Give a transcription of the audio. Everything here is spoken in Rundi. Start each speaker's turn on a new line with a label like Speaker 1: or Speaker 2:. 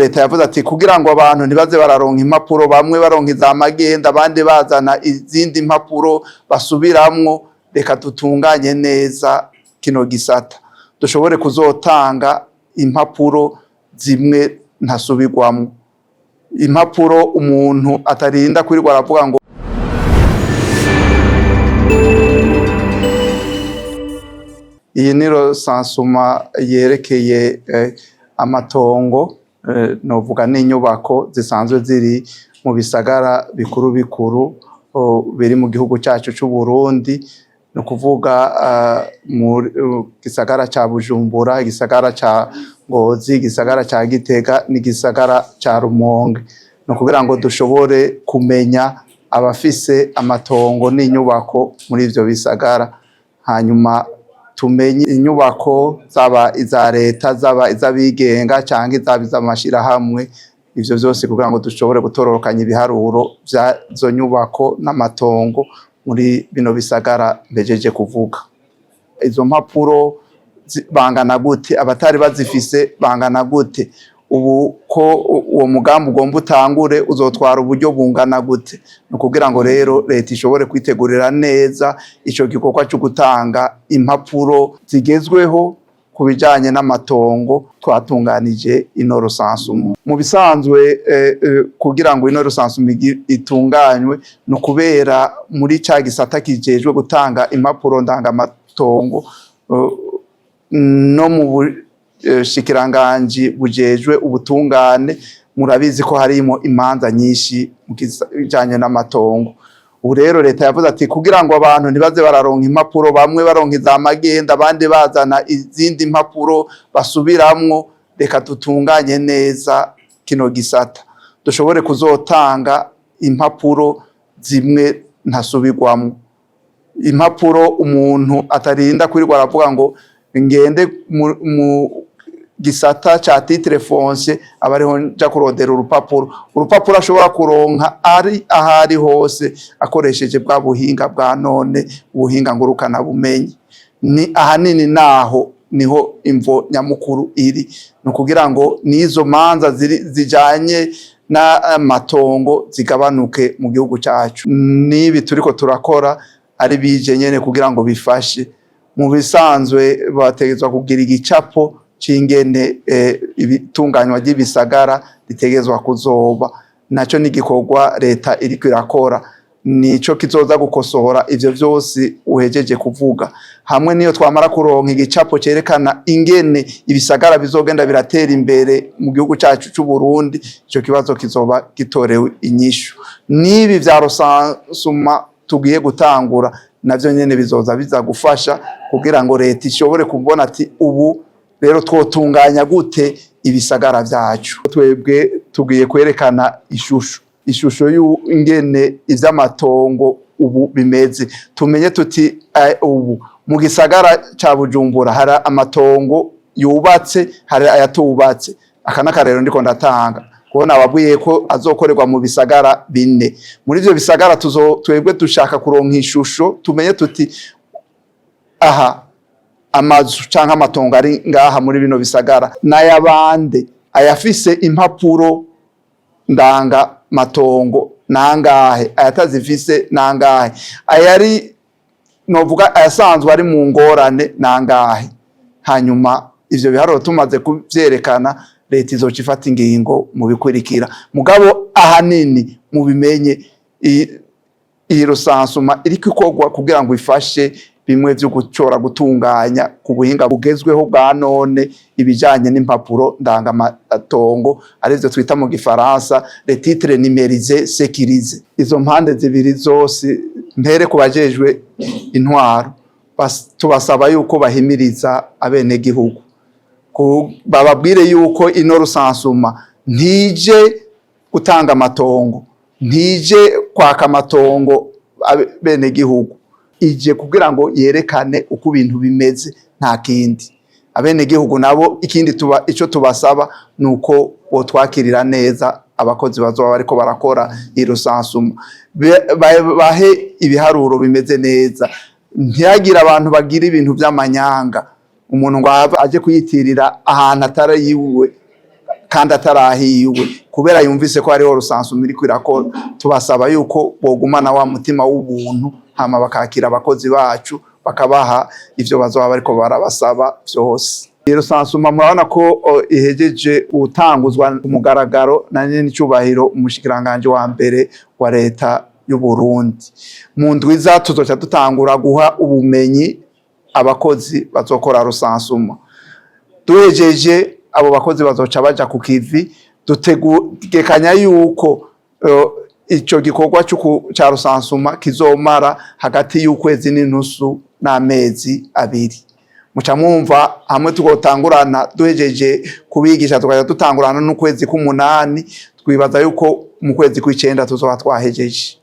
Speaker 1: Leta yavuze ati kugira ngo abantu ntibaze bararonka impapuro, bamwe baronka iza magenda, abandi bazana izindi mpapuro basubiramwo, reka dutunganye neza kino gisata, dushobore kuzotanga impapuro zimwe ntasubirwamwo, impapuro umuntu atarinda kwirirwa aravuga ngo. Iyi ni recensement yerekeye amatongo, novuga n'inyubako zisanzwe ziri mu bisagara bikuru bikuru biri mu gihugu cyacu c'u Burundi, ni ukuvuga mu gisagara ca Bujumbura, igisagara ca Ngozi, igisagara ca Gitega n'igisagara ca Rumonge. Ni ukugira ngo dushobore kumenya abafise amatongo n'inyubako muri ivyo bisagara, hanyuma tumenye inyubako zaba iza leta, zaba iz'abigenga, canke izaba iz'amashirahamwe, ivyo vyose kugira ngo dushobore gutororokanya ibiharuro vy'izo nyubako n'amatongo muri bino bisagara mpejeje kuvuga. Izo mpapuro bangana gute? Abatari bazifise bangana gute? Ubu ko uwo mugambi ugomba utangure, uzotwara uburyo bungana gute? Ni ukugira ngo rero leta ishobore kwitegurira neza ico gikorwa co gutanga impapuro zigezweho ku bijanye n'amatongo. Twatunganije ino recensement. Mu bisanzwe, kugira ngo ino recensement itunganywe, ni ukubera muri ca gisata kijejwe gutanga impapuro ndangamatongo no mu bushikiranganji bujejwe ubutungane, murabizi ko harimo imanza nyinshi mu bijanye n'amatongo. Ubu rero leta yavuze ati kugira ngo abantu ntibaze bararonka impapuro, bamwe baronka iza magenda, abandi bazana izindi mpapuro basubiramwo, reka dutunganye neza kino gisata, dushobore kuzotanga impapuro zimwe ntasubirwamwo, impapuro umuntu atarinda kwirirwa aravuga ngo ngende mu gisata ca titre foncier aba ariho nja kurondera urupapuro. Urupapuro ashobora kuronka ari ahari hose akoresheje bwa buhinga bwa none, ubuhinga ngurukana bumenyi. Ni ahanini naho niho imvo nyamukuru iri, ni ukugira ngo n'izo manza ziri zijanye n'amatongo zigabanuke mu gihugu cacu. N'ibi turiko turakora ari bije nyene kugira ngo bifashe. Mu bisanzwe bategerezwa kugira igicapo c'ingene ibitunganywa ry'ibisagara ritegerezwa kuzoba. Naco ni igikorwa leta iriko irakora, nico kizoza gukosora ivyo vyose uhejeje kuvuga. Hamwe niyo twamara kuronka igicapo cerekana ingene ibisagara bizogenda biratera imbere mu gihugu cacu c'u Burundi, ico kibazo kizoba gitorewe inyishu. N'ibi vya recensement tugiye gutangura navyo nyene bizoza biza gufasha kugira ngo leta ishobore kubona ati ubu rero twotunganya gute ibisagara vyacu. Twebwe tugiye kwerekana ishusho y'ingene ivy'amatongo ubu bimeze, tumenye tuti ubu mu gisagara ca Bujumbura hari amatongo yubatse, hari ayatubatse. Aka n'akarero ndiko ndatanga, kubona ababwiye ko azokorerwa mu bisagara bine. Muri ivyo bisagara twebwe dushaka kuronka ishusho, tumenye tuti aha amazu canke amatongo ari ngaha muri bino bisagara n'ayabande, ayafise impapuro ndanga matongo nangahe, ayatazifise nangahe, ayari novuga ayasanzwe ari mu ngorane nangahe. Hanyuma ivyo biharuro tumaze kuvyerekana, leta izoca ifata ingingo mu bikurikira. Mugabo ahanini mubimenye, iyi recensement iriko ikorwa kugira ngo ifashe bimwe vyo gushobora gutunganya ku buhinga bugezweho bwa none ibijanye n'impapuro ndangamatongo, arivyo twita mu gifaransa les titres numérisés sécurisés. Izo mpande zibiri zose, mpere ku bajejwe intwaro, tubasaba yuko bahimiriza abenegihugu, bababwire yuko ino recensement ntije gutanga amatongo, ntije kwaka amatongo abenegihugu, ije kugira ngo yerekane uko ibintu bimeze, nta kindi. Abenegihugu nabo ikindi tuba ico tubasaba nuko botwakirira neza abakozi bazoba bariko barakora i recensement, bahe ibiharuro bimeze neza, ntihagire abantu bagira ibintu vy'amanyanga, umuntu ngo aje kuyitirira ahantu atari yiwe. kandi atarahiwe, kubera yumvise ko hariho recensement iriko irakora. Tubasaba yuko bogumana wa mutima w'ubuntu, hama bakakira abakozi bacu, bakabaha ivyo bazoba bariko barabasaba vyose. Recensement murabona ko ihejeje gutanguzwa ku mugaragaro na nyenicubahiro umushikiranganje wa mbere wa leta y'u Burundi. Mu ndwiza tuzoca dutangura guha ubumenyi abakozi bazokora recensement. Duhejeje, abo bakozi bazoca baja ku kivi. Dutegekanya yuko ico gikorwa ca recensement kizomara hagati y'ukwezi n'inusu n'amezi 2. Muca mwumva hamwe tugotangurana, duhejeje kubigisha tukaja dutangurana n'ukwezi k'umunani, twibaza yuko mu kwezi kw'icenda tuzoba twahejeje.